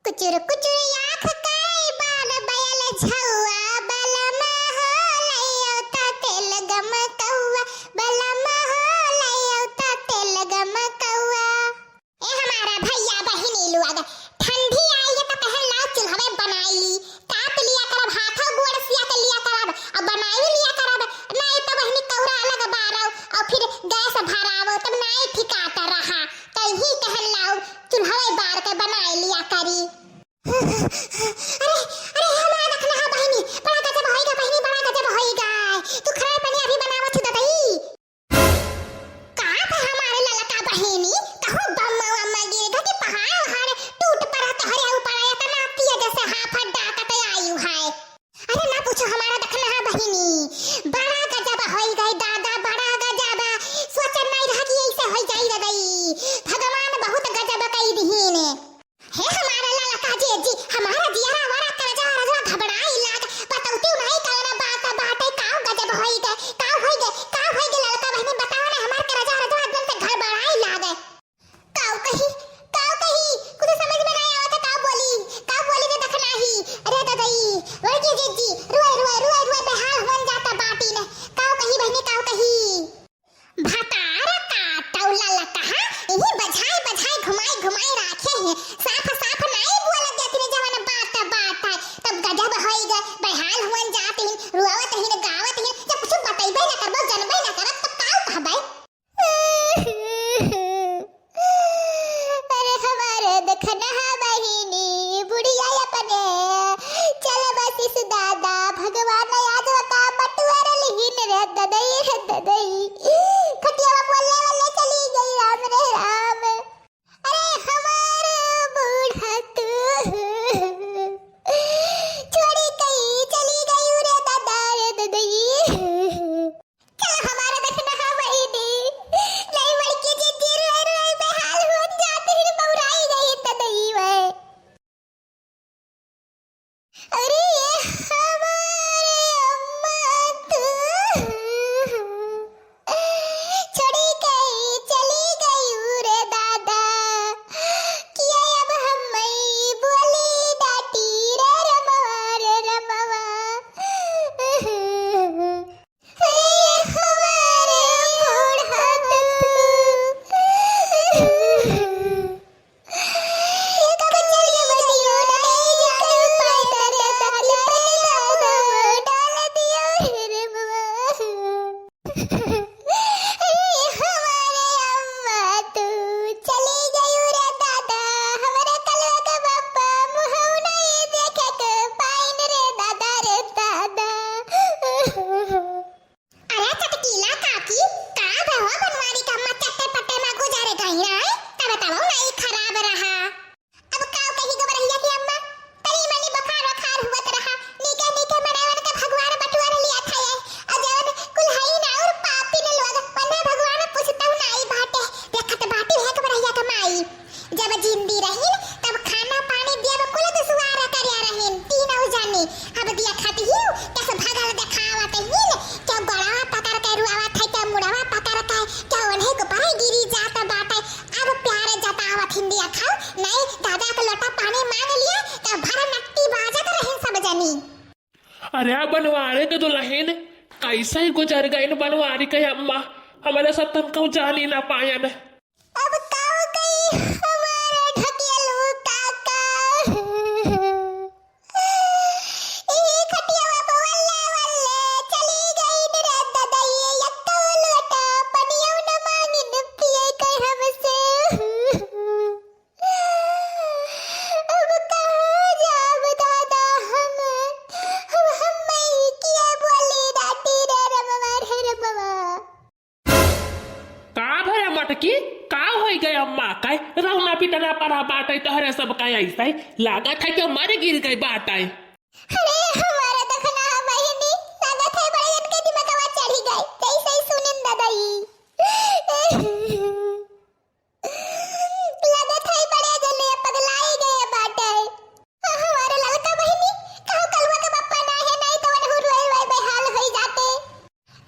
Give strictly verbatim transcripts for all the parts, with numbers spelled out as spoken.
कुचुर कुचुर आँख काई बार बयल झौआ, बलमा हो लइयौ त तेल गमकौआ, बलमा हो लइयौ त तेल गमकौआ। ए हमारा भइया बहिनी लोग, ठंडी आई है त कहे लाओ चुल्हवे बनाई ली, काट लिया करब, हाथों गोड़ सिया के लिया करब, अब बनाई लिया करब, नाई त बहिनी कौरा अलग बारौ, और फिर गैस भरावो, तब नाई ठिकात रहा, त यही कहे लाओ चुल्हवे बार के बनाई लिया करी। अरे, अरे, हमार दखनहा बहिनी, बड़ा गजब होइगा बहिनी, बड़ा गजब होइगा। तू खरार पनिया अभी बनावत हू ददई। का त हमार ललका बहिनी, कहूँ बम वम गिर गा कि पहाड़ वहाड़ टूट पड़ा तोहरे ऊपर, एतना तेज से हाफत डाकत आयु है। अरे ना पूछो हमारा दखनहा बहिनी, बड़ा गजब होइगा दादा, बड़ा गजब। सोचन नाई रहा कि ऐसे होई जाई ददई। भगवान बहुत गजब कई दिहिन। हे हमारा ललका जेजी, हमारा जियरा वरा करजा रजवा घबराई लाग, बतौती नहीं कौन बात बाटे, काव गजब होई गए, काव होई गए, काव होई गए ललका बहिनी, बताओ ना, हमार करजा रजवा एकदम से घबराई लाग। काव कही, काव कही, कुछ समझ में नहीं आवत, काव बोली, काव बोली रे दखनही, अरे ददई, बड़की जेजी, रुए, रुए, रुए, रुए, बेहाल होन जाता बाटी ने, काव कही बहिनी, काव कही। भतार काटौ ललकहा, इही बझाई बझाई घुमाई घुमाई राखे हैं। साफ साफ नाई बोल देत ने जवन बात बात है। तब गजब होई गए, बेहाल हुअन जात हिन, रुआवत हिन, गावत हिन। जब कुछ बतैबे ना करबो, जनबे ना करब, तब काउ कहबे? अरे हमारे दखनहा बहिनी, बुढ़िया अपने, चल बसिस दादा, भगवान आज का बटुअर लिहिन रे ददई, रे ददई। खटियावा बोले वाले चली गई, राम रे राम। अरे हमार बूढ़ा तू, छोड़ी कहीं चली गई रे दादा, रे ददई। चल हमारा दखनहा बहिनी, नहीं बड़की जिज्जी रोए रोए बेहाल होत जात ही बौराई गई त दई वै। अरे ये हमारे अम्मा तू, छोड़ी गई, चली गई रे दादा, किया अब हम बोली डाटी रे रमवा, रे रमवा। अरे चटकीला काकी, का भवा बनवारी का अम्मा चट्टे पट्टे मा गुजरे गई ना, तब तब नाई खराब रहा। अब काव कही गोबरहिया की अम्मा, तनी मनी बुखार वखार हुवत रहा, नीके नीके मनैवन के भगवान बटुअर लिया था ये, और जवन कुल हई ना और पापी ने लोग, वन्ने भगवान पूछता नाई बाटे, देखत बाटी है गोबरहिया के माई। जब जिंदी रहिन, तब खाना पानी दियब कुल दुसवार करिया रहिन, तीनों जानी। अब दिया खाती ही, कस भगल देखावत हिन, क्या गोड़वा पकड़ के रुआवत है, क्या मुड़वा पकड़ के, क्या ओन्हे को परे गिरी जात बाटे। अब प्यार जतावत हिन दिया खाओ, नहीं दादा के लोटा पानी मांग लिया, क्या भर नट्टी बाजत रहिन सब जनी। अरे बनवारे के दुलहिन, कैसे ही गुजर गइन बनवारी के अम्मा, हमरे साथ तनकौ जानी ना पायन। अब का हो गई हमारा ढकेलू काका? ई खटियावा पे वल्ले वल्ले चली गई रे ददई, यक्का लोटा पनियौ न मांगिन पिए के हमसे। अब कहाँ जाब दादा हम, अब हम मई किया बोली डाटी रे रमवा रे रमवा। का भया मटकी, का होई गए अम्मा? का रौना पिटना पड़ा बाटे तोहरे सब का ऐसे? लागत है कि मर गिर गई बाटे। अरे हमारा दखना बहिनी, लागत है बड़े जन के दिमगवा चढ़ी गए, जैसे ही सुनिन ददई। लागत है बड़े जने पगलाई गए बाटे। हमारे ललका बहिनी, कहूँ कलुआ के पप्पा ना है, नहीं तो वनहु रोए रोए बेहाल होई जाते।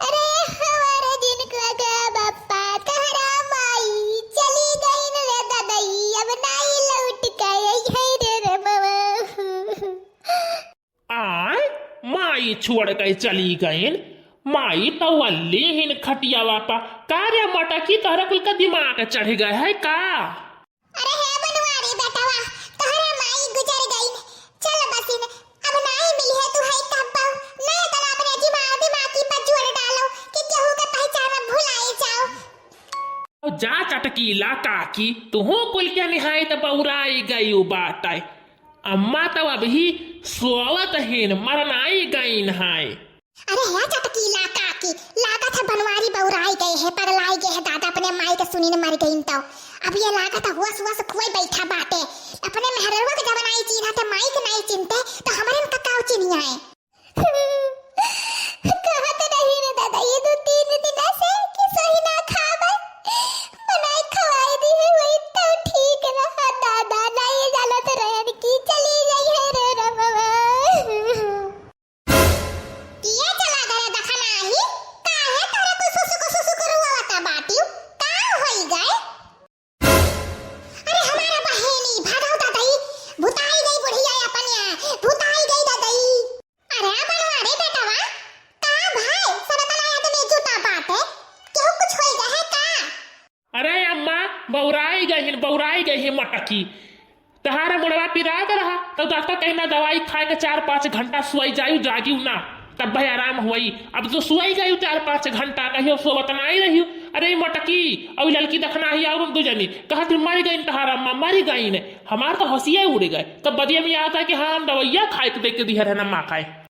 अरे हमारे जिनको के पप्पा तहरा माई चली गई रे ददई, अब नाई लौट के आई है रे रे छोड़ के चली गईन। माई तो वल्ली हिन खटियावा पा। का रे मटकी, तोहरा कुल का दिमाग चढ़ गए है का? अरे हे बनवारी बेटवा, तोहरा माई गुजर गई। चल बसिन, अब नाई मिली है तू है तब। नहीं तो अपने दिमाग, दिमागी पर जोर डालो कि केहू के पहचान भुलाई जाओ। जा चटकीला काकी, तुहू कुल के निहायत बौराई गई बाटे। अम्मा तो अबही सोवत हिन, मरनाई गईन है। अरे हे चटकीला काकी, लागत है बनवारी बौराई गए है, पगलाई गए है दादा, अपने माई के सुनी न मर गईन तो। अब ये लागत है हुआ सुआ से खुआई बैठा बाटे। अपने मेहरवा के जब नाई चिन्हत है, माई के नाई चिन्हते, तो हमरे इनका काव चिन्हिया है। कहत रही रे दादा, ये दो तीन दिन से कि सही ना खाबे, बनाई खवाई दी है, वही तो ठीक रहा दादा, ना ये जानत रहन की चली गई है रे रमवा। किया चला गया दखना ही, काहे तोरे को सुसु को सुसु को रुआवता बाटियो, का होई गए? अरे हमारा बहेनी, भागो दादाई, भुताई गई बुढ़िया अपन यहाँ, भुताई गई दादाई। अरे बनवारी बेटवा, का भाई, सनतन आदमी जूता बाटे, केहू कुछ होई गए है का? अरे अम्मा, बौराई गई हिन, बौराई गई हिन मटकी। तहारा मुड़वा पिरात रहा, तो डॉक्टर कहना दवाई खाए के चार पाँच घंटा सोई जायु, जागियु ना, तब भाई आराम हुई। अब तो सोई गयु चार पाँच घंटा, कहियो सोवत नाई रहियु। अरे मटकी, अउ ललकी दखना ही, अउ दू जनी कहत मर गईन तहारा अम्मा, मर गईन। हमार तो हंसिया उड़ गए, तब बदिया में आता है कि हाँ, हम दवाइया खाए के दे के दिहर है ना माँ खाए।